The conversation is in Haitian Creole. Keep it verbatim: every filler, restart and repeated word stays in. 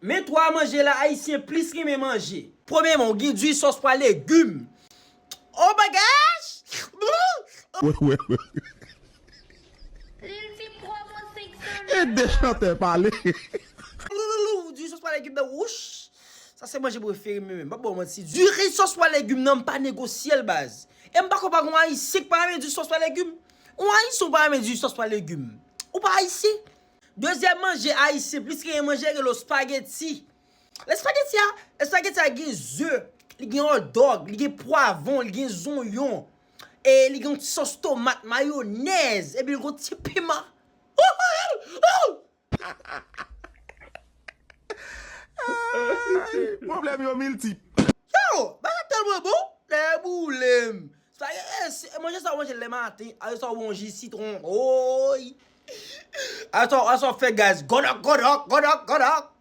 Men twa manje la Ayisyen plis renmen manje. Premyèman, ou gen diri sòs pwa legim. Oh my gosh! Wè, wè, wè. Lil ti pwòp an senk E de chantè pale. Diri sòs pwa legim nan, wouch! Sa se manje prefere m menm. M p ap ba w manti. Diri sòs pwa legim nan, m pa negosye l, baz. E m pa konn pa gen yon Ayisyen k pa renmen diri sòs pwa legim. Yon Ayisyen ou pa renmen diri sòs pwa legim. Ou pa Ayisyen. Dezyèm manje Ayisyen plis renmen manje rele espageti. Espageti a, espageti a gen ze, li gen hot dog, li gen pwavon, li gen zonyon. E li gen yon ti sòs tomat, mayonèz, epi li gen yon ti piman. Pwoblèm yo miltip. Yo, bagay tèlman bon. Lè boule m. Sa e, e, manje sa w manje lè maten, a sa w bon ji sitwon. Oy. A sa, a sa w fè gaz. Godok, godok, godok, godok.